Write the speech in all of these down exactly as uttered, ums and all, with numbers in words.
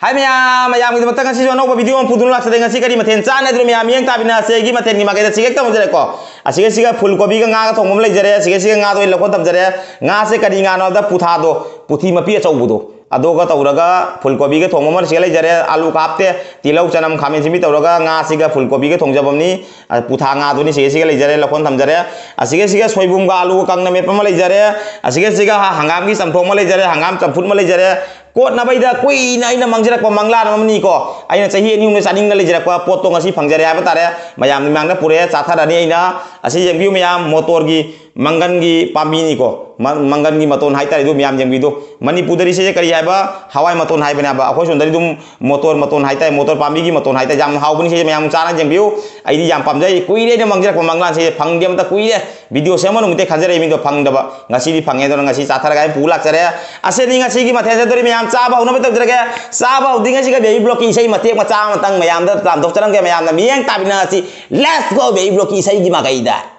ꯍꯥꯏ ꯃꯌꯥꯝ, ꯃꯌꯥꯝꯒꯤꯗꯃꯛꯇ ꯉꯁꯤꯁꯨ ꯑꯅꯧꯕ video ꯑꯃ ꯄꯨꯗꯨꯅ ꯂꯥꯛꯆꯔꯦ꯫ ꯉꯁꯤ ꯀꯔꯤ ꯃꯊꯦꯜ ꯆꯥꯅꯗ꯭ꯔꯣ ꯃꯌꯥꯝ? ꯃꯤꯠꯌꯦꯡ ꯇꯥꯕꯤꯅ ꯑꯁꯤꯒꯤ ꯃꯊꯦꯜꯒꯤ ꯃꯥꯏꯀꯩꯗ ꯁꯤꯒꯦꯛ ꯇꯧꯖꯔꯦꯀꯣ꯫ ꯑꯁꯤꯒ ꯁꯤꯒ ꯐꯨꯜ ꯀꯣꯕꯤꯒ ꯉꯥꯒ ꯊꯣꯡꯕ ꯑꯃ ꯂꯩꯖꯔꯦ꯫ ꯑꯁꯤꯒ ꯁꯤꯒ ꯉꯥꯗꯣ ꯑꯩ ꯂꯧꯈꯣꯟ ꯊꯝꯖꯔꯦ꯫ ꯉꯥꯁꯦ ꯀꯔꯤ ꯉꯥꯅꯣ ꯍꯥꯏꯕꯗ ꯄꯨꯊꯥꯗꯣ, ꯄꯨꯊꯤ ꯃꯄꯤ ꯑꯆꯧꯕꯗꯣ꯫ ꯑꯗꯨꯒ ꯇꯧꯔꯒ ꯐꯨꯜ ꯀꯣꯕꯤꯒ ꯊꯣꯡꯕ ꯑꯃ ꯁꯤꯒ ꯂꯩꯖꯔꯦ꯫ ꯑꯥꯂꯨ ꯀꯥꯞꯇꯦ, ꯇꯤꯜꯍꯧ, ꯆꯅꯝ, ꯈꯥꯃꯦꯟ ꯑꯁꯤꯟꯕꯤ ꯇꯧꯔꯒ ꯉꯥꯁꯤꯒ ꯐꯨꯜ ꯀꯣꯕꯤꯒ ꯊꯣꯡꯖꯕ ꯑꯃꯅꯤ꯫ ꯑ, ꯄꯨꯊꯥ ꯉꯥꯗꯨꯅꯤ ꯁꯤꯒ ꯁꯤꯒ ꯂꯩꯖꯔꯦ, ꯂꯧꯈꯣꯟ ꯊꯝꯖꯔꯦ꯫ ꯑꯁꯤꯒ ꯁꯤꯒ ꯁꯣꯏꯕꯨꯝꯒ ꯑꯥꯂꯨꯒ ꯀꯪꯅ ꯃꯦꯠꯄ ꯑꯃ ꯂꯩꯖꯔꯦ꯫ ꯑꯁꯤꯒ ꯁꯤꯒ ꯍ-, ꯍꯪꯒꯥꯝꯒꯤ ꯆꯝꯊꯣꯡ ꯑꯃ ꯂꯩꯖꯔꯦ, ꯍꯪꯒꯥꯝ ꯆꯝꯐꯨꯠ ꯑꯃ ꯂꯩꯖꯔꯦ꯫ ꯀꯣꯠꯅꯕꯩꯗ ꯀꯨꯏꯅ ꯑꯩꯅ ꯃꯥꯡꯖꯔꯛꯄ ꯃꯪꯂꯥꯟ ꯑꯃꯅꯤꯀꯣ꯫ ꯑꯩꯅ ꯆꯍꯤ ꯑꯅꯤ ꯑꯍꯨꯝꯗ ꯆꯥꯅꯤꯡꯅ ꯂꯩꯖꯔꯛꯄ ꯄꯣꯠꯇꯣ ꯉꯁꯤ ꯐꯪꯖꯔꯦ ꯍꯥꯏꯕ ꯇꯥꯔꯦ꯫ ꯃꯌꯥꯝꯒꯤ ꯃꯥꯡꯗ ꯄꯨꯔꯛꯑꯦ, ꯆꯥꯊꯔꯅꯤ ꯑꯩꯅ꯫ ꯑꯁꯤ ꯌꯦꯡꯕꯤꯌꯨ ꯃꯌꯥꯝ, ꯃꯣꯇꯣꯔꯒꯤ ꯃꯪꯒꯟꯒꯤ ꯄꯥꯝꯕꯤꯅꯤꯀꯣ꯫ ꯃ-, ꯃꯪꯒꯟꯒꯤ ꯃꯇꯣꯟ ꯍꯥꯏꯇꯥꯔꯦ, ꯑꯗꯨ ꯃꯌꯥꯝ ꯌꯦꯡꯕꯤꯗꯣ꯫ ꯃꯅꯤꯄꯨꯔꯗꯗꯤ ꯁꯤꯁꯦ ꯀꯔꯤ ꯍꯥꯏꯕ? ꯍꯋꯥꯏ ꯃꯇꯣꯟ ꯍꯥꯏꯕꯅꯦꯕ꯫ ꯑꯩꯈꯣꯏ ꯁꯣꯝꯗꯗꯤ ꯑꯗꯨꯝ ꯃꯣꯇꯣꯔ ꯃꯇꯣꯟ ꯍꯥꯏꯇꯥꯔꯦ, ꯃꯣꯇꯣꯔ ꯄꯥꯝꯕꯤꯒꯤ ꯃꯇꯣꯟ ꯍꯥꯏꯇꯥꯔꯦ꯫ ꯌꯥꯝ ꯍꯥꯎꯕꯅꯤ ꯁꯤꯁꯦ, ꯃꯌꯥꯝ ꯆꯥꯅ ꯌꯦꯡꯕꯤꯌꯨ꯫ ꯑꯩꯗꯤ ꯌꯥꯝ ꯄꯥꯝꯖꯩ, ꯀꯨꯏꯔꯦ ꯑꯩꯅ ꯃꯥꯡꯖꯔꯛꯄ ꯃꯪꯂꯥꯟꯁꯦ, ꯐꯪꯗꯦ ꯑꯝꯇ ꯀꯨꯏꯔꯦ꯫ Video ꯁꯦꯝꯕ ꯅꯨꯃꯤꯠꯇꯩ ꯈꯟꯖꯔꯛꯏ ꯃꯤꯗꯣ, ꯐꯪꯗꯕ꯫ ꯉꯁꯤꯗꯤ ꯐꯪꯉꯦ, ꯑꯗꯨꯅ ꯉꯁꯤ ꯆꯥꯊꯔꯒ ꯑꯩ ꯄꯨ ꯂꯥꯛꯆꯔꯦ꯫ ꯑꯁꯤꯅꯤ ꯉꯁꯤꯒꯤ ꯃꯊꯦꯜ ꯆꯠꯇꯣꯔꯤ ꯃꯌꯥꯝ, ꯆꯥꯕ ꯍꯧꯅꯕ ꯇꯧꯖꯔꯒꯦ꯫ ꯆꯥꯕ ꯍꯧꯗ꯭ꯔꯤꯉꯩꯁꯤꯒ ꯕꯦꯕꯤ ꯕ꯭ꯂꯣꯛꯀꯤ ꯏꯁꯩ ꯃꯇꯦꯛ ꯃꯆꯥ ꯑꯃꯇꯪ ꯃꯌꯥꯝꯗ ꯇꯥꯝꯊꯣꯛꯆꯔꯝꯒꯦ꯫ ꯃꯌꯥꯝꯅ ꯃꯤꯠꯌꯦꯡ ꯇꯥꯕꯤꯅ ꯑꯁꯤ Let's go ꯕꯦꯕꯤ ꯕ꯭ꯂꯣꯛꯀꯤ ꯏꯁꯩꯒꯤ ꯃꯥꯏꯀꯩꯗ꯫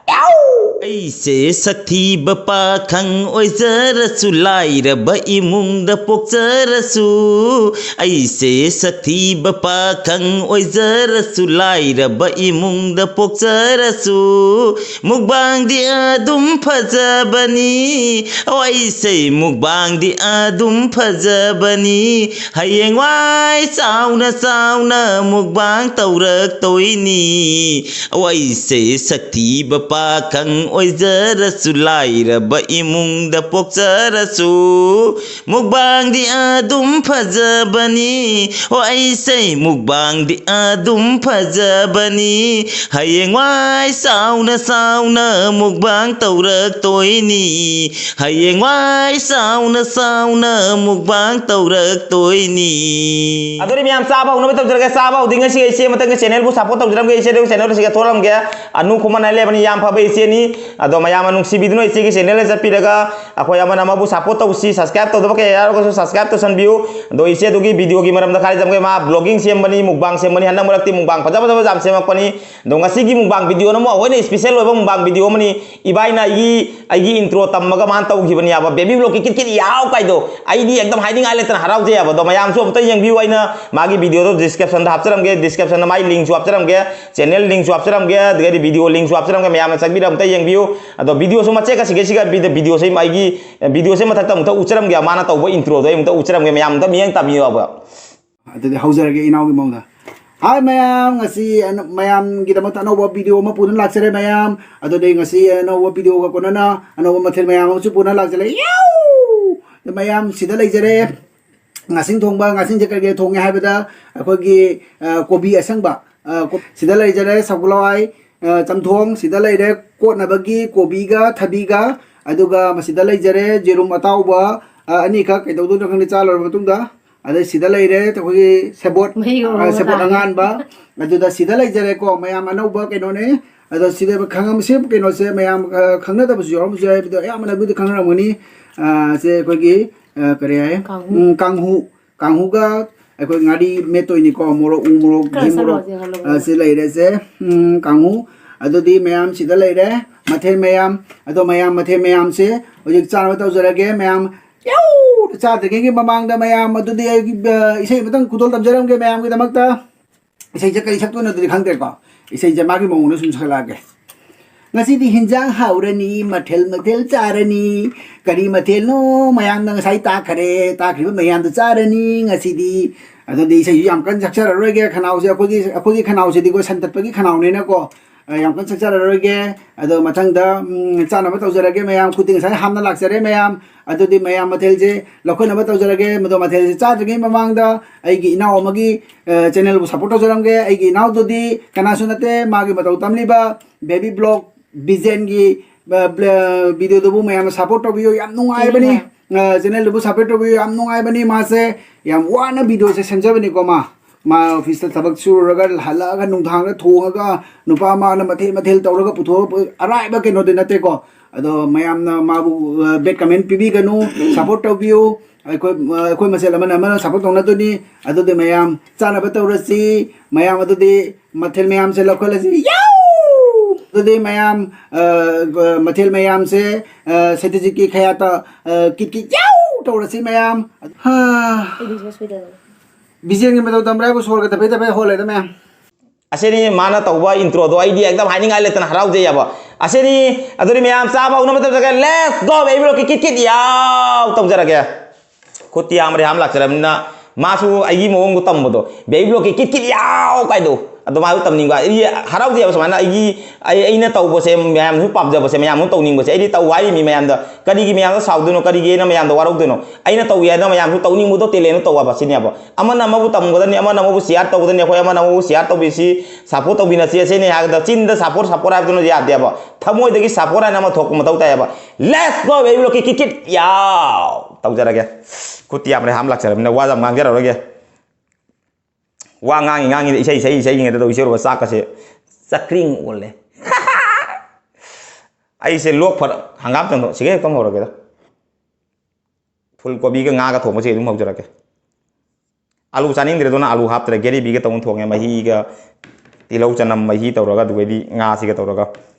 ꯑꯩꯁꯦ ꯁꯛꯊꯤꯕ ꯄꯥꯈꯪ ꯑꯣꯏꯖꯔꯁꯨ, ꯂꯥꯏꯔꯕ ꯏꯃꯨꯡꯗ ꯄꯣꯛꯆꯔꯁꯨ, ꯑꯩꯁꯦ ꯁꯛꯊꯤꯕ ꯄꯥꯈꯪ ꯑꯣꯏꯖꯔꯁꯨ, ꯂꯥꯏꯔꯕ ꯏꯃꯨꯡꯗ ꯄꯣꯛꯆꯔꯁꯨ, ꯃꯨꯛꯕꯥꯡꯗꯤ ꯑꯗꯨꯝ ꯐꯖꯕꯅꯤ꯫ ꯑꯣ, ꯑꯩꯁꯦ ꯃꯨꯛꯕꯥꯡꯗꯤ ꯑꯗꯨꯝ ꯐꯖꯕꯅꯤ꯫ ꯍꯌꯦꯡꯋꯥꯏ ꯆꯥꯎꯅ ꯆꯥꯎꯅ ꯃꯨꯛꯕꯥꯡ ꯇꯧꯔꯛꯇꯣꯏꯅꯤ꯫ ꯑꯣ, ꯑꯩꯁꯦ ꯁꯛꯊꯤꯕ ꯄꯥꯈꯪ ꯑꯣꯏꯖꯔꯁꯨ, ꯂꯥꯏꯔꯕ ꯏꯃꯨꯡꯗ ꯄꯣꯛꯆꯔꯁꯨ, ꯃꯨꯛꯕꯥꯡꯗꯤ ꯑꯗꯨꯝ ꯐꯖꯕꯅꯤ꯫ ꯑꯣ, ꯑꯩꯁꯦ ꯃꯨꯛꯕꯥꯡꯗꯤ ꯑꯗꯨꯝ ꯐꯖꯕꯅꯤ꯫ ꯍꯌꯦꯡꯋꯥꯏ ꯆꯥꯎꯅ ꯆꯥꯎꯅ ꯃꯨꯛꯕꯥꯡ ꯇꯧꯔꯛꯇꯣꯏꯅꯤ꯫ ꯍꯌꯦꯡꯋꯥꯏ ꯆꯥꯎꯅ ꯆꯥꯎꯅ ꯃꯨꯛꯕꯥꯡ ꯇꯧꯔꯛꯇꯣꯏꯅꯤ꯫ ꯑꯗꯨꯗꯤ ꯃꯌꯥꯝ ꯆꯥꯕ ꯍꯧꯅꯕ ꯇꯧꯖꯔꯒꯦ꯫ ꯆꯥꯕ ꯍꯧꯗ꯭ꯔꯤꯉꯩꯁꯤꯒ ꯏꯆꯦ ꯑꯃꯇꯪꯒ channelꯕꯨ support ꯇꯧꯖꯔꯝꯒꯦ꯫ ꯏꯆꯦꯗꯨ channel ꯑꯁꯤꯒ ꯊꯣꯛꯂꯝꯒꯦ꯫ ꯑꯅꯨ ꯈꯨꯃꯟ ꯍꯥꯏ ꯂꯩꯕꯅꯤ, ꯌꯥꯝ ꯐꯕ ꯏꯆꯦꯅꯤ꯫ ꯑꯗꯣ ꯃꯌꯥꯝꯅ ꯅꯨꯡꯁꯤꯕꯤꯗꯨꯅ ꯏꯆꯦꯒꯤ channel ꯗ ꯆꯠꯄꯤꯔꯒ ꯑꯩꯈꯣꯏ ꯑꯃꯅ ꯑꯃꯕꯨ support ꯇꯧꯁꯤ꯫ Subscribe ꯇꯧꯗꯕ ꯀꯌꯥ ꯌꯥꯎꯔꯒꯁꯨ subscribe ꯇꯧꯁꯟꯕꯤꯌꯨ꯫ ꯑꯗꯣ ꯏꯆꯦ ꯑꯗꯨꯒꯤ video ꯒꯤ ꯃꯔꯝꯗ ꯈꯔ ꯇꯝꯒꯦ꯫ ꯃꯥ vlogging ꯁꯦꯝꯕꯅꯤ, mukbang ꯁꯦꯝꯕꯅꯤ, ꯍꯟꯗꯛ ꯃꯔꯛꯇꯤ mukbang ꯐꯖ ꯐꯖꯕ ꯌꯥꯝ ꯁꯦꯝꯃꯛꯄꯅꯤ꯫ ꯑꯗꯣ ꯉꯁꯤꯒꯤ mukbang video ꯅ ꯑꯃꯨꯛ ꯑꯩꯈꯣꯏꯅ special ꯑꯣꯏꯕ mukbang video ꯑꯃꯅꯤ꯫ ꯏꯕꯥꯏꯅ ꯑꯩꯒꯤ ꯑꯩꯒꯤ intro ꯇꯝꯃꯒ ꯃꯥꯅ ꯇꯧꯈꯤꯕꯅꯦꯕ, baby vlog ꯀꯤ ꯀꯤꯠ ꯀꯤꯠ ꯌꯥꯎ ꯀꯥꯏꯗꯣ꯫ ꯑꯩꯗꯤ ꯑꯦꯛꯗꯝ ꯍꯥꯏꯅꯤꯡꯉꯥꯏ ꯂꯩꯇꯅ ꯍꯔꯥꯎꯖꯩ ꯍꯥꯏꯕ꯫ ꯑꯗꯣ ꯃꯌꯥꯝꯁꯨ ꯑꯝꯇ ꯌꯦꯡꯕꯤꯌꯨ꯫ ꯑꯩꯅ ꯃꯥꯒꯤ video ꯗꯣ description ꯗ ꯍꯥꯞꯆꯔꯝꯒꯦ, description ꯗ ꯃꯥꯒꯤ link ꯁꯨ ꯍꯥꯞꯆꯔꯝꯒꯦ, channel link ꯁꯨ ꯍꯥꯞꯆꯔꯝꯒꯦ, ꯑꯗꯨꯗꯒꯤꯗꯤ video link ꯁꯨ ꯍꯥꯞꯆꯔꯝꯒꯦ꯫ ꯃꯌꯥꯝꯅ ꯆꯪꯕꯤꯔ ꯑꯝꯇ ꯌꯦꯡꯕꯤꯌꯨ꯫ ꯑꯗꯣ video ꯁꯨ ꯃꯆꯦꯠ ꯈꯔ ꯁꯤꯒꯦ ꯁꯤꯒ video ꯁꯦ ꯑꯩꯒꯤ video ꯁꯦ ꯃꯊꯛꯇ ꯑꯃꯨꯛꯇ ꯎꯠꯆꯔꯝꯒꯦ, ꯃꯥꯅ ꯇꯧꯕ intro ꯗꯣ ꯑꯩ ꯑꯃꯨꯛꯇ ꯎꯠꯆꯔꯝꯒꯦ꯫ ꯃꯌꯥꯝ ꯑꯝꯇ ꯃꯤꯠꯌꯦꯡ ꯇꯥꯕꯤꯌꯣꯕ꯫ ꯑꯗꯨꯗꯤ ꯍꯧꯖꯔꯒꯦ ꯏꯅꯥꯎꯒꯤ ꯃꯑꯣꯡꯗ꯫ Hi ꯃꯌꯥꯝ, ꯉꯁꯤ ꯑꯅ-, ꯃꯌꯥꯝꯒꯤꯗꯃꯛꯇ ꯑꯅꯧꯕ video ꯑꯃ ꯄꯨꯗꯨꯅ ꯂꯥꯛꯆꯔꯦ ꯃꯌꯥꯝ꯫ ꯑꯗꯨꯗꯤ ꯉꯁꯤ ꯑꯅꯧꯕ video ꯒ ꯀꯣꯟꯅꯅ ꯑꯅꯧꯕ ꯃꯊꯦꯜ ꯃꯌꯥꯝ ꯑꯃꯁꯨ ꯄꯨꯗꯨꯅ ꯂꯥꯛꯆꯔꯦ꯫ ꯌꯥꯎ! ꯃꯌꯥꯝ ꯁꯤꯗ ꯂꯩꯖꯔꯦ꯫ ꯉꯥꯁꯤꯡ ꯊꯣꯡꯕ, ꯉꯥꯁꯤꯡꯁꯦ ꯀꯔꯤ ꯀꯔꯤ ꯊꯣꯡꯉꯦ ꯍꯥꯏꯕꯗ ꯑꯩꯈꯣꯏꯒꯤ, ꯑ, ꯀꯣꯕꯤ ꯑꯁꯪꯕ, ꯑ, ꯀꯣ-, ꯁꯤꯗ ꯂꯩꯖꯔꯦ ꯁꯒꯣꯜ ꯍꯋꯥꯏ, ꯑ, ꯆꯝꯊꯣꯡ, ꯁꯤꯗ ꯂꯩꯔꯦ ꯀꯣꯠꯅꯕꯒꯤ ꯀꯣꯕꯤꯒ ꯊꯕꯤꯒ, ꯑꯗꯨꯒ ꯃꯁꯤꯗ ꯂꯩꯖꯔꯦ ꯌꯦꯔꯨꯝ ꯑꯇꯥꯎꯕ, ꯑ, ꯑꯅꯤꯈꯛ ꯀꯩꯗꯧꯗꯣꯏꯅꯣ ꯈꯪꯗꯦ ꯆꯥ ꯂꯣꯏꯔꯕ ꯃꯇꯨꯡꯗ꯫ ꯑꯗꯩ ꯁꯤꯗ ꯂꯩꯔꯦ ꯑꯩꯈꯣꯏꯒꯤ ꯁꯦꯕꯣꯠ, ꯃꯍꯤꯒ ꯑ, ꯃꯣꯔꯣꯛ ꯁꯦꯕꯣꯠ ꯇꯥꯔꯦ꯫ ꯑꯉꯥꯟꯕ, ꯑꯗꯨꯗ ꯁꯤꯗ ꯂꯩꯖꯔꯦꯀꯣ ꯃꯌꯥꯝ ꯑꯅꯧꯕ ꯀꯩꯅꯣꯅꯦ꯫ ꯑꯗꯣ ꯁꯤꯗ ꯈꯪꯉꯝꯁꯤ ꯀꯩꯅꯣꯁꯦ ꯃꯌꯥꯝ, ꯑ, ꯈꯪꯅꯗꯕꯁꯨ ꯌꯥꯎꯔꯝꯕꯁꯨ ꯌꯥꯏ, ꯑꯗꯣ ꯑꯌꯥꯝꯕꯅꯕꯨꯗꯤ ꯈꯪꯅꯔꯝꯒꯅꯤ꯫ ꯑ, ꯁꯦ ꯑꯩꯈꯣꯏꯒꯤ, ꯑ, ꯀꯔꯤ ꯍꯥꯏ? ꯀꯥꯡꯍꯨ꯫ ꯎꯝ, ꯀꯥꯡꯍꯨ꯫ ꯀꯥꯡꯍꯨꯒ ꯑꯩꯈꯣꯏ ꯉꯥꯔꯤ ꯃꯦꯠꯇꯣꯏꯅꯤꯀꯣ, ꯃꯣꯔꯣꯛ, ꯎ ꯃꯣꯔꯣꯛ, ꯈꯔ ꯘꯤ ꯃꯣꯔꯣꯛ, ꯆꯠꯂꯣꯁꯦ, ꯍꯜꯂꯣ꯫ ꯑ, ꯁꯤ ꯂꯩꯔꯦꯁꯦ꯫ ꯎꯝ, ꯀꯥꯡꯍꯨ꯫ ꯑꯗꯨꯗꯤ ꯃꯌꯥꯝ ꯁꯤꯗ ꯂꯩꯔꯦ, ꯃꯊꯦꯜ ꯃꯌꯥꯝ꯫ ꯑꯗꯣ ꯃꯌꯥꯝ ꯃꯊꯦꯜ ꯃꯌꯥꯝꯁꯦ ꯍꯧꯖꯤꯛ ꯆꯥꯅꯕ ꯇꯧꯖꯔꯒꯦ꯫ ꯃꯌꯥꯝ ꯌꯧꯅ ꯆꯥꯗ꯭ꯔꯤꯉꯩꯒꯤ ꯃꯃꯥꯡꯗ ꯃꯌꯥꯝ ꯑꯗꯨꯗꯤ ꯑꯩꯒꯤ, ꯑ, ꯏꯁꯩ ꯑꯃꯇꯪ ꯈꯨꯗꯣꯜ ꯇꯝꯖꯔꯝꯒꯦ ꯃꯌꯥꯝꯒꯤꯗꯃꯛꯇ꯫ ꯏꯁꯩꯁꯦ ꯀꯔꯤ ꯁꯛꯇꯣꯏꯅꯣ ꯑꯗꯨꯗꯤ ꯈꯪꯗ꯭ꯔꯦꯀꯣ꯫ ꯏꯁꯩꯁꯦ ꯃꯥꯒꯤ ꯃꯑꯣꯡꯗ ꯁꯨꯝ ꯁꯛꯂꯛꯑꯒꯦ꯫ ꯉꯁꯤꯗꯤ ꯍꯤꯟꯖꯥꯡ ꯍꯥꯎꯔꯅꯤ, ꯃꯊꯦꯜ ꯃꯊꯦꯜ ꯆꯥꯔꯅꯤ꯫ ꯀꯔꯤ ꯃꯊꯦꯜꯅꯣ? ꯃꯌꯥꯝꯅ ꯉꯁꯥꯏ ꯇꯥꯈꯔꯦ, ꯇꯥꯈ꯭ꯔꯤꯕ ꯃꯌꯥꯝꯗꯣ ꯆꯥꯔꯅꯤ ꯉꯁꯤꯗꯤ꯫ ꯑꯗꯨꯗꯤ ꯏꯁꯩꯁꯨ ꯌꯥꯝ ꯀꯟꯅ ꯁꯛꯆꯔꯔꯣꯏꯒꯦ꯫ ꯈꯅꯥꯎꯁꯦ ꯑꯩꯈꯣꯏꯒꯤ, ꯑꯩꯈꯣꯏꯒꯤ ꯈꯅꯥꯎꯁꯤꯗꯤꯀꯣ ꯁꯟꯇꯠꯄꯒꯤ ꯈꯅꯥꯎꯅꯤꯅꯀꯣ, ꯑ, ꯌꯥꯝ ꯀꯟꯅ ꯁꯛꯆꯔꯔꯣꯏꯒꯦ꯫ ꯑꯗꯣ ꯃꯊꯪꯗ, ꯎꯝ, ꯆꯥꯅꯕ ꯇꯧꯖꯔꯒꯦ ꯃꯌꯥꯝ꯫ ꯈꯨꯠꯇꯤ ꯉꯁꯥꯏ ꯍꯥꯝꯅ ꯂꯥꯛꯆꯔꯦ ꯃꯌꯥꯝ꯫ ꯑꯗꯨꯗꯤ ꯃꯌꯥꯝ ꯃꯊꯦꯜꯁꯦ ꯂꯧꯈꯠꯅꯕ ꯇꯧꯖꯔꯒꯦ꯫ ꯃꯗꯣ ꯃꯊꯦꯜꯁꯦ ꯆꯥꯗ꯭ꯔꯤꯉꯩ ꯃꯃꯥꯡꯗ ꯑꯩꯒꯤ ꯏꯅꯥꯎ ꯑꯃꯒꯤ, ꯑ, channel ꯕꯨ support ꯇꯧꯖꯔꯝꯒꯦ꯫ ꯑꯩꯒꯤ ꯏꯅꯥꯎꯗꯨꯗꯤ ꯀꯅꯥꯁꯨ ꯅꯠꯇꯦ, ꯃꯥꯒꯤ ꯃꯇꯧ ꯇꯝꯂꯤꯕ baby vlog ꯕꯤꯖꯦꯟꯒꯤ, ꯑ, ꯕ꯭ꯂ-, video ꯗꯨꯕꯨ ꯃꯌꯥꯝꯅ support ꯇꯧꯕꯤꯌꯨ꯫ ꯌꯥꯝ ꯅꯨꯡꯉꯥꯏꯕꯅꯤ꯫ ꯀꯔꯤꯅꯣ? ꯑ, channel ꯗꯨꯕꯨ support ꯇꯧꯕꯤꯌꯨ꯫ ꯌꯥꯝ ꯅꯨꯡꯉꯥꯏꯕꯅꯤ꯫ ꯃꯥꯁꯦ ꯌꯥꯝ ꯋꯥꯅ video ꯁꯦ ꯁꯦꯝꯖꯕꯅꯤꯀꯣ ꯃꯥ꯫ ꯃꯥ ꯑꯣꯐꯤꯁꯇ ꯊꯕꯛ ꯁꯨꯔꯨꯔꯒ ꯍꯜꯂꯛꯑꯒ ꯅꯨꯡꯗꯥꯡꯗ ꯊꯣꯡꯉꯒ ꯅꯨꯄꯥ ꯃꯥꯅ ꯃꯊꯦꯜ ꯃꯊꯦꯜ ꯇꯧꯔꯒ ꯄꯨꯊꯣꯛꯑꯒ ꯑꯔꯥꯏꯕ ꯀꯩꯅꯣꯗꯤ ꯅꯠꯇꯦꯀꯣ꯫ ꯑꯗꯣ ꯃꯌꯥꯝꯅ ꯃꯥꯕꯨ ꯕꯦꯠ ꯀꯃꯦꯟ ꯄꯤꯕꯤꯒꯅꯨ꯫ ꯁꯞꯄꯣꯔꯠ ꯇꯧꯕꯤꯌꯨ꯫ ꯑꯩꯈꯣꯏ ꯑꯩꯈꯣꯏ ꯃꯁꯦꯜ ꯑꯃꯅ ꯑꯃꯅ ꯁꯞꯄꯣꯔꯠ ꯇꯧꯅꯗꯣꯏꯅꯤ꯫ ꯑꯗꯨꯗꯤ ꯃꯌꯥꯝ ꯆꯥꯅꯕ ꯇꯧꯔꯁꯤ꯫ ꯃꯌꯥꯝ ꯑꯗꯨꯗꯤ ꯃꯊꯦꯜ ꯃꯌꯥꯝꯁꯦ ꯂꯧꯈꯠꯂꯁꯤ꯫ ꯌꯥꯎ! ꯑꯗꯨꯗꯤ ꯃꯌꯥꯝ, ꯑ, ꯃꯊꯦꯜ ꯃꯌꯥꯝꯁꯦ, ꯑ, ꯁꯇꯤꯖꯤꯠꯀꯤ ꯈꯌꯥꯠꯇ, ꯑ, ꯀꯤꯠ ꯀꯤꯠ ꯌꯥꯎ ꯇꯧꯔꯁꯤ ꯃꯌꯥꯝ꯫ ꯍꯥ꯫ ꯑꯩꯗꯤ ꯁꯣꯏꯗꯅ꯫ ꯕꯤꯖꯦꯟꯒꯤ ꯃꯇꯧ ꯇꯝꯕ꯭ꯔꯥ ꯍꯥꯏꯕꯨ ꯁꯣꯔꯒ ꯇꯞꯄꯦ ꯇꯞꯄꯦ ꯍꯣꯜꯂꯦꯗ ꯃꯌꯥꯝ꯫ ꯑꯁꯤꯅꯤ ꯃꯥꯅ ꯇꯧꯕ ꯏꯟꯇ꯭ꯔꯣꯗꯣ, ꯑꯩꯗꯤ ꯑꯦꯛꯗꯝ ꯍꯥꯏꯅꯤꯡꯉꯥꯏ ꯂꯩꯇꯅ ꯍꯔꯥꯎꯖꯩꯑꯕ꯫ ꯑꯁꯤꯅꯤ꯫ ꯑꯗꯨꯗꯤ ꯃꯌꯥꯝ ꯆꯥꯕ ꯍꯧꯅꯕ ꯇꯧꯖꯔꯒꯦ꯫ Let's go, baby ꯂꯣꯛꯀꯤ ꯀꯤꯠ ꯀꯤꯠ ꯌꯥꯎ ꯇꯧꯖꯔꯒꯦ꯫ ꯈꯨꯠꯇꯤ ꯌꯥꯝ ꯔꯦꯍꯥꯝ ꯂꯥꯛꯆꯔꯕꯅꯤꯅ ꯃꯥꯁꯨ ꯑꯩꯒꯤ ꯃꯑꯣꯡꯗꯣ ꯇꯝꯕꯗꯣ, baby ꯂꯣꯛꯀꯤ ꯀꯤꯠ ꯀꯤꯠ ꯌꯥꯎ ꯀꯥꯏꯗꯣ, ꯑꯗꯨꯃꯥꯏꯅ ꯇꯝꯅꯤꯡꯕ꯫ ꯑꯩ ꯍꯔꯥꯎꯖꯩꯑꯕ ꯁꯨꯃꯥꯏꯅ ꯑꯩꯒꯤ, ꯑꯩ, ꯑꯩꯅ ꯇꯧꯕꯁꯦ ꯃꯌꯥꯝꯁꯨ ꯄꯥꯝꯖꯕꯁꯦ, ꯃꯌꯥꯝꯁꯨ ꯇꯧꯅꯤꯡꯕꯁꯦ꯫ ꯑꯩꯗꯤ ꯇꯧ ꯍꯥꯏꯔꯤ ꯃꯤ ꯃꯌꯥꯝꯗ꯫ ꯀꯔꯤꯒꯤ ꯃꯌꯥꯝꯗ ꯁꯥꯎꯗꯣꯏꯅꯣ? ꯀꯔꯤꯒꯤ ꯑꯩꯅ ꯃꯌꯥꯝꯗ ꯋꯥꯔꯧꯗꯣꯏꯅꯣ? ꯑꯩꯅ ꯇꯧꯏ ꯍꯥꯏꯅ ꯃꯌꯥꯝꯁꯨ ꯇꯧꯅꯤꯡꯕꯗꯣ talent ꯇꯧꯑꯕ ꯁꯤꯅꯦꯕ꯫ ꯑꯃꯅ ꯑꯃꯕꯨ ꯇꯝꯒꯗꯕꯅꯤ, ꯑꯃꯅ ꯑꯃꯕꯨ share ꯇꯧꯒꯗꯕꯅꯤ, ꯑꯩꯈꯣꯏ ꯑꯃꯅ ꯑꯃꯕꯨ share ꯇꯧꯕꯤꯁꯤ, support ꯇꯧꯕꯤꯅꯁꯤ ꯑꯁꯤꯅꯤ ꯍꯥꯏꯕꯗ ꯆꯤꯟꯗ support, support ꯍꯥꯏꯕꯗꯨꯅ ꯌꯥꯗꯦꯕ꯫ ꯊꯃꯣꯏꯗꯒꯤ support ꯍꯥꯏꯅ ꯑꯃ ꯊꯣꯛꯄ ꯃꯊꯧ ꯇꯥꯏꯌꯦꯕ꯫ Let's go, baby ꯂꯣꯛꯀꯤ ꯀꯤꯠ ꯀꯤꯠ ꯌꯥꯎ ꯇꯧꯖꯔꯒꯦ꯫ ꯈꯨꯠꯇꯤ ꯌꯥꯝ ꯔꯦꯍꯥꯝ ꯂꯥꯛꯆꯔꯕꯅꯤꯅ ꯋꯥ ꯌꯥꯝ ꯉꯥꯡꯖꯔꯔꯣꯏꯒꯦ꯫ ꯋꯥ ꯉꯥꯡꯉꯤ ꯉꯥꯡꯉꯤꯗ ꯏꯁꯩ ꯏꯁꯩ ꯏꯁꯩ ꯉꯥꯛꯇ ꯇꯧ ꯏꯆꯦ ꯔꯣꯕ ꯆꯥꯛꯀꯁꯦ ꯆꯀ꯭ꯔꯤꯡ ꯑꯣꯜꯂꯦ꯫ ꯑꯩꯁꯦ ꯂꯣꯛ ꯐꯔ ꯍꯪꯒꯥꯝ ꯆꯪꯗꯣ ꯁꯤꯒ ꯍꯦꯛꯇ ꯍꯧꯔꯒꯦꯗ꯫ ꯐꯨꯜ ꯀꯣꯕꯤꯒ ꯉꯥꯒ ꯊꯣꯡꯕꯁꯦ ꯑꯗꯨꯝ ꯍꯧꯖꯔꯛꯀꯦ꯫ ꯑꯂꯨ ꯆꯥꯅꯤꯡꯗ꯭ꯔꯦ ꯑꯗꯨꯅ ꯑꯂꯨ ꯍꯥꯞꯇ꯭ꯔꯦ, ꯒꯦꯔꯤꯕꯤꯒ ꯇꯧꯅ ꯊꯣꯡꯉꯦ, ꯃꯍꯤꯒ ꯇꯤꯜꯍꯧ ꯆꯅꯝ ꯃꯍꯤ ꯇꯧꯔꯒ, ꯑꯗꯨꯒꯩꯗꯤ ꯉꯥꯁꯤꯒ ꯇꯧꯔꯒ꯫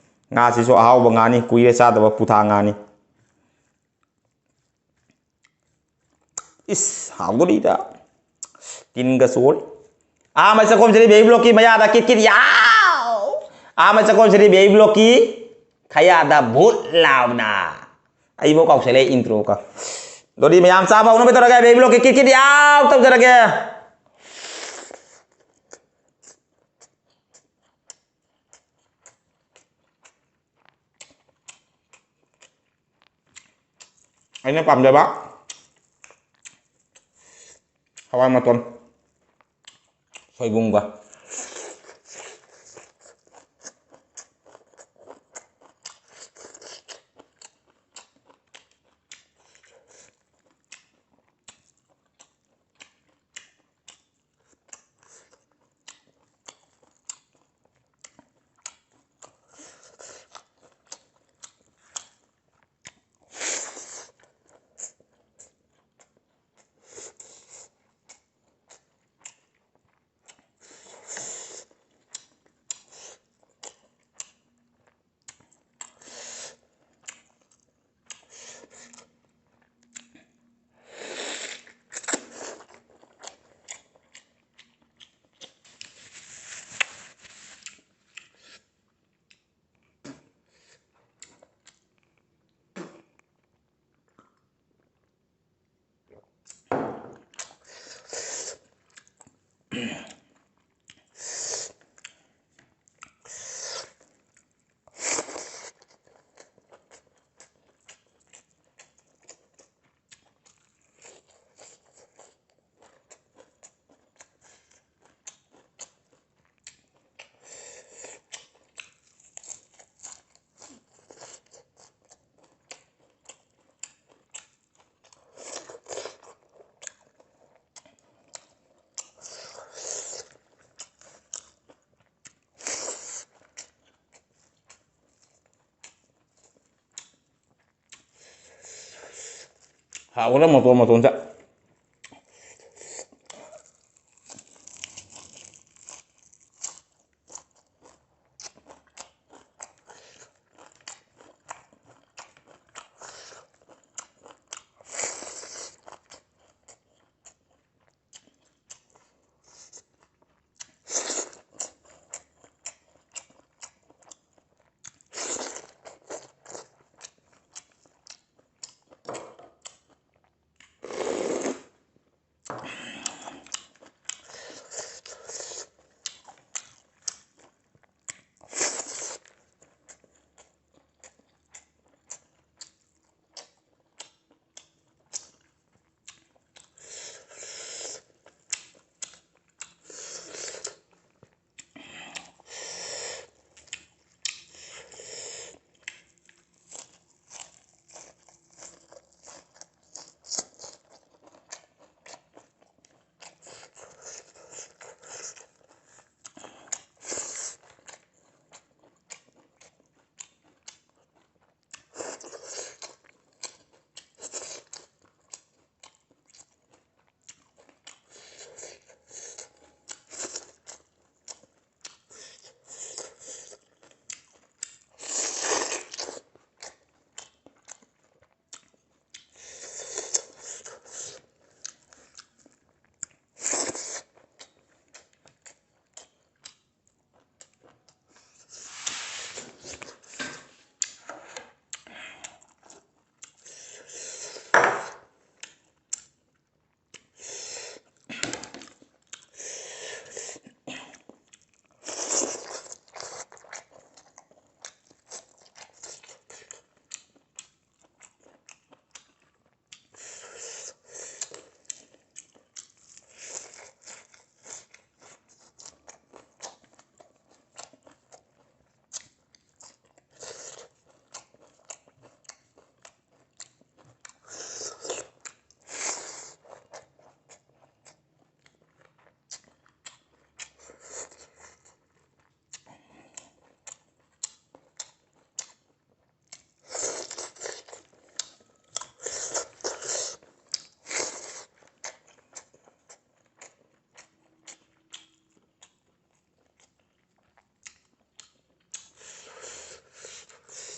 ꯉꯥꯁꯤꯁꯨ ꯑꯍꯥꯎꯕ ꯉꯥꯅꯤ, ꯀꯨꯏꯔꯦ ꯆꯥꯗꯕ ꯄꯨꯊꯥ ꯉꯥꯅꯤ꯫ ꯏꯁ, ꯍꯥꯎꯗꯣꯔꯤꯗ꯫ ꯇꯤꯟꯒ ꯆꯣꯠꯂꯤ꯫ ꯑꯍꯥꯟꯕ ꯆꯥꯛꯈꯨꯝꯁꯤꯗꯤ ꯕꯦꯕꯤ ꯕ꯭ꯂꯣꯛꯀꯤ ꯃꯌꯥꯗ ꯀꯤꯠ ꯀꯤꯠ ꯌꯥꯎ! ꯑꯍꯥꯟꯕ ꯆꯥꯛꯈꯨꯝꯁꯤꯗꯤ ꯕꯦꯕꯤ ꯕ꯭ꯂꯣꯛꯀꯤ ꯈꯌꯥꯗ ꯚꯨꯠ ꯂꯥꯎꯅ꯫ ꯑꯩꯕꯨ ꯀꯥꯎꯁꯜꯂꯦ intro ꯀ꯫ ꯑꯗꯨꯗꯤ ꯃꯌꯥꯝ ꯆꯥꯕ ꯍꯧꯅꯕ ꯇꯧꯔꯒꯦ, ꯕꯦꯕꯤ ꯕ꯭ꯂꯣꯛꯀꯤ ꯀꯤꯠ ꯀꯤꯠ ꯌꯥꯎ ꯇꯧꯖꯔꯒꯦ꯫ ꯑꯩꯅ ꯄꯥꯝꯖꯕ ꯍꯋꯥꯏ ꯃꯇꯣꯟ ꯁꯣꯏꯕꯨꯝꯒ꯫ ꯍꯥꯎꯈ꯭ꯔꯦ ꯃꯇꯣꯟ ꯃꯇꯣꯟꯁꯦ꯫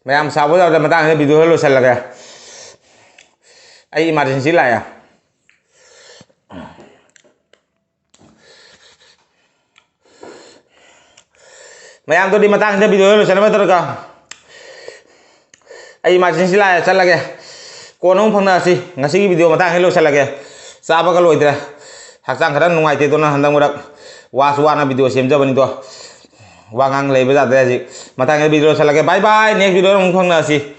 ꯃꯌꯥꯝ ꯁꯥꯎꯕ ꯌꯥꯗ꯭ꯔꯦ, ꯃꯇꯥꯡꯁꯤꯗ ꯚꯤꯗꯤꯑꯣꯁꯦ ꯂꯣꯏꯁꯤꯜꯂꯒꯦ꯫ ꯑꯩ ꯏꯃꯥꯔꯖꯦꯟꯁꯤ ꯂꯥꯛꯑꯦ꯫ ꯃꯌꯥꯝꯗꯨꯗꯤ ꯃꯇꯥꯡꯁꯤꯗ ꯚꯤꯗꯤꯑꯣꯁꯦ ꯂꯣꯏꯁꯤꯟꯅꯕ ꯇꯧꯔꯒ ꯑꯩ ꯏꯃꯥꯔꯖꯦꯟꯁꯤ ꯂꯥꯛꯑꯦ, ꯆꯠꯂꯒꯦ꯫ ꯀꯣꯟꯅ ꯑꯃꯨꯛ ꯐꯪꯅꯔꯁꯤ꯫ ꯉꯁꯤꯒꯤ ꯚꯤꯗꯤꯑꯣ ꯃꯇꯥꯡꯁꯤꯗ ꯂꯣꯏꯁꯤꯜꯂꯒꯦ꯫ ꯆꯥꯕꯒ ꯂꯣꯏꯗ꯭ꯔꯦ꯫ ꯍꯛꯆꯥꯡ ꯈꯔ ꯅꯨꯡꯉꯥꯏꯇꯦ, ꯑꯗꯨꯅ ꯍꯟꯗꯛ ꯃꯔꯛ ꯋꯥꯁꯨ ꯋꯥꯅ ꯚꯤꯗꯤꯑꯣ ꯁꯦꯝꯖꯕꯅꯤꯗꯣ꯫ ꯋꯥ ꯉꯥꯡ ꯂꯩꯕ ꯌꯥꯗ꯭ꯔꯦ ꯍꯧꯖꯤꯛ꯫ ꯃꯊꯪꯒꯤ ꯚꯤꯗꯤꯑꯣ ꯂꯣꯏꯁꯤꯜꯂꯒꯦ꯫ Bye bye꯫ Next ꯚꯤꯗꯤꯑꯣꯗ ꯑꯃꯨꯛ ꯐꯪꯅꯔꯁꯤ꯫